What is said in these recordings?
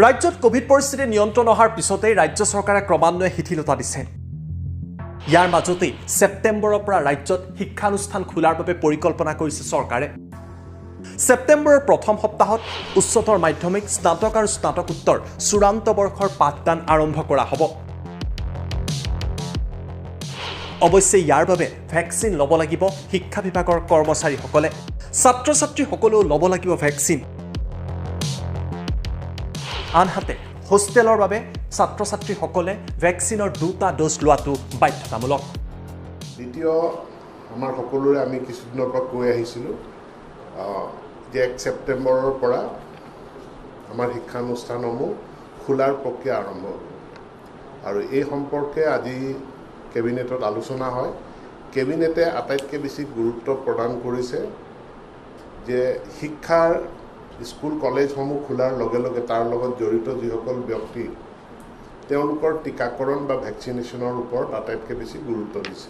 ৰাজ্যত কোভিড পৰিস্থিতি নিয়ন্ত্ৰণ অহাৰ পিছতেই ৰাজ্য চৰকাৰে ক্ৰমান্বয়ে শিথিলতা দিছে। ইয়াৰ মাজতেই ছেপ্টেম্বৰৰ পৰা ৰাজ্যত শিক্ষানুষ্ঠান খোলাৰ বাবে পৰিকল্পনা কৰিছে চৰকাৰে। ছেপ্টেম্বৰৰ প্ৰথম সপ্তাহত উচ্চতৰ মাধ্যমিক, স্নাতক আৰু স্নাতকোত্তৰ চূড়ান্ত বৰ্ষৰ পাঠদান আৰম্ভ কৰা হ'ব। অৱশ্যে ইয়াৰ বাবে ভেকচিন ল'ব লাগিব শিক্ষা বিভাগৰ কৰ্মচাৰীসকলে, ছাত্ৰ ছাত্ৰীসকলেও ল'ব লাগিব ভেকচিন। আনহাতে হোষ্টেলৰ বাবে ছাত্ৰ ছাত্ৰীসকলে ভেকচিনৰ দুটা ড'জ লোৱাটো বাধ্যতামূলক। দ্বিতীয়, আমাৰ সকলোৰে আমি কিছুদিনৰ পৰা কৈ আহিছিলোঁ যে 1 ছেপ্টেম্বৰৰ পৰা আমাৰ শিক্ষানুষ্ঠানসমূহ খোলাৰ প্ৰক্ৰিয়া আৰম্ভ হ'ব আৰু এই সম্পৰ্কে আজি কেবিনেটত আলোচনা হয়। কেবিনেটে আটাইতকৈ বেছি গুৰুত্ব প্ৰদান কৰিছে যে শিক্ষাৰ স্কুল কলেজসমূহ খোলাৰ লগে লগে তাৰ লগত জড়িত যিসকল ব্যক্তি তেওঁলোকৰ টীকাকৰণ বা ভেকচিনেশ্যনৰ ওপৰত আটাইতকৈ বেছি গুৰুত্ব দিছে।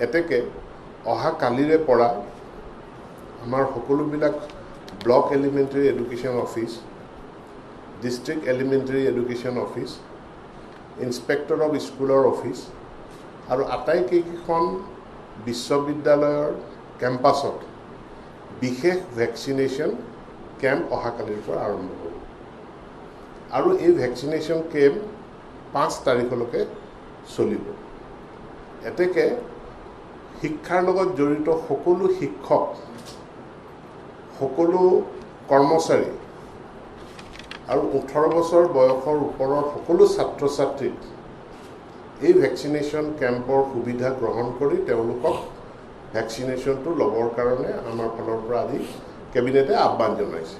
এতেকে অহা কালিৰে পৰা আমাৰ সকলোবিলাক block elementary education office, district elementary education office, inspector of স্কুলৰ অফিচ আৰু আটাইকেইখন বিশ্ববিদ্যালয়ৰ কেম্পাছত বিশেষ ভেকচিনেশ্যন কেম্প অহাকালিৰ পৰা আৰম্ভ হ'ব আৰু এই ভেকচিনেশ্যন কেম্প 5 তাৰিখলৈকে চলিব। এতেকে শিক্ষাৰ লগত জড়িত সকলো শিক্ষক, সকলো কৰ্মচাৰী আৰু 18 বছৰ বয়সৰ ওপৰৰ সকলো ছাত্ৰ ছাত্ৰীক এই ভেকচিনেশ্যন কেম্পৰ সুবিধা গ্ৰহণ কৰি তেওঁলোকক ভেকচিনেশ্যনটো ল'বৰ কাৰণে আমাৰ ফালৰ পৰা আজি কেবিনেটে আহ্বান জনাইছে।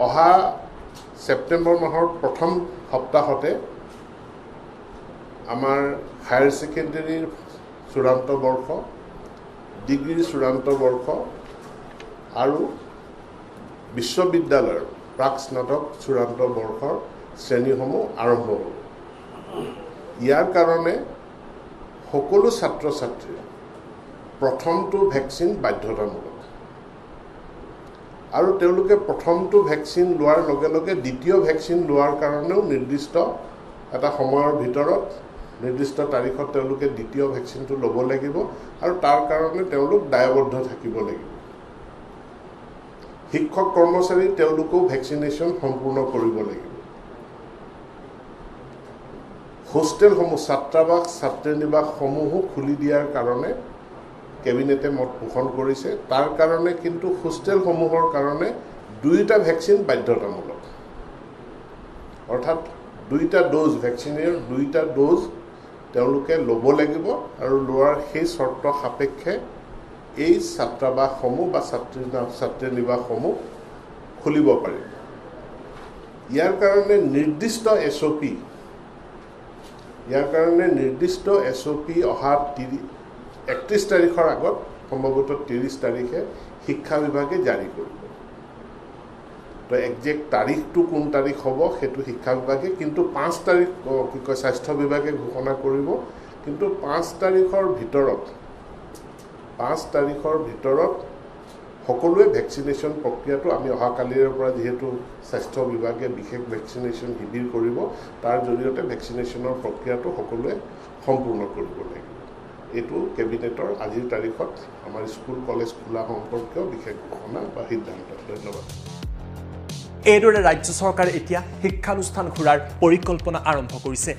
অহা ছেপ্টেম্বৰ মাহৰ প্ৰথম সপ্তাহতে আমাৰ হায়াৰ ছেকেণ্ডেৰীৰ চূড়ান্ত বৰ্ষ, ডিগ্ৰীৰ চূড়ান্ত বৰ্ষ আৰু বিশ্ববিদ্যালয়ৰ প্ৰাক স্নাতক চূড়ান্ত বৰ্ষৰ শ্ৰেণীসমূহ আৰম্ভ হ'ব। ইয়াৰ কাৰণে সকলো ছাত্ৰ ছাত্ৰীৰ প্ৰথমটো ভেকচিন বাধ্যতামূলক আৰু তেওঁলোকে প্ৰথমটো ভেকচিন লোৱাৰ লগে লগে দ্বিতীয় ভেকচিন লোৱাৰ কাৰণেও নিৰ্দিষ্ট এটা সময়ৰ ভিতৰত নিৰ্দিষ্ট তাৰিখত তেওঁলোকে দ্বিতীয় ভেকচিনটো ল'ব লাগিব আৰু তাৰ কাৰণে তেওঁলোক দায়বদ্ধ থাকিব লাগিব। শিক্ষক কৰ্মচাৰী তেওঁলোকেও ভেকচিনেশ্যন সম্পূৰ্ণ কৰিব লাগিব। হোষ্টেলসমূহ, ছাত্ৰাবাস, ছাত্ৰীনিবাসসমূহো খুলি দিয়াৰ কাৰণে কেবিনেটে মত পোষণ কৰিছে। তাৰ কাৰণে কিন্তু হোষ্টেলসমূহৰ কাৰণে 2টা ভেকচিন বাধ্যতামূলক, অৰ্থাৎ 2টা ড'জ ভেকচিনৰ 2টা ড'জ তেওঁলোকে ল'ব লাগিব আৰু লোৱাৰ সেই চৰ্ত সাপেক্ষে এই ছাত্ৰাবাসসমূহ বা ছাত্ৰীনিবাসসমূহ খুলিব পাৰিব। ইয়াৰ কাৰণে নিৰ্দিষ্ট এছ অ' পি অহা 31 তাৰিখৰ আগত, সম্ভৱতঃ 30 তাৰিখে শিক্ষা বিভাগে জাৰি কৰিব। তো একজেক্ট তাৰিখটো কোন তাৰিখ হ'ব সেইটো শিক্ষা বিভাগে, কিন্তু 5 তাৰিখ কি কয় স্বাস্থ্য বিভাগে ঘোষণা কৰিব। কিন্তু 5 তাৰিখৰ ভিতৰত সকলোৱে ভেকচিনেশ্যন প্ৰক্ৰিয়াটো আমি অহাকালিৰে পৰা যিহেতু স্বাস্থ্য বিভাগে বিশেষ ভেকচিনেশ্যন শিবিৰ কৰিব, তাৰ জৰিয়তে ভেকচিনেশ্যনৰ প্ৰক্ৰিয়াটো সকলোৱে সম্পূৰ্ণ কৰিব লাগিব। এইটো কেবিনেটৰ আজিৰ তাৰিখত আমাৰ স্কুল কলেজ খোলা সম্পৰ্কীয় বিশেষ ঘোষণা বা সিদ্ধান্ত। ধন্যবাদ। এইদৰে ৰাজ্য চৰকাৰে এতিয়া শিক্ষানুষ্ঠান খোলাৰ পৰিকল্পনা আৰম্ভ কৰিছে।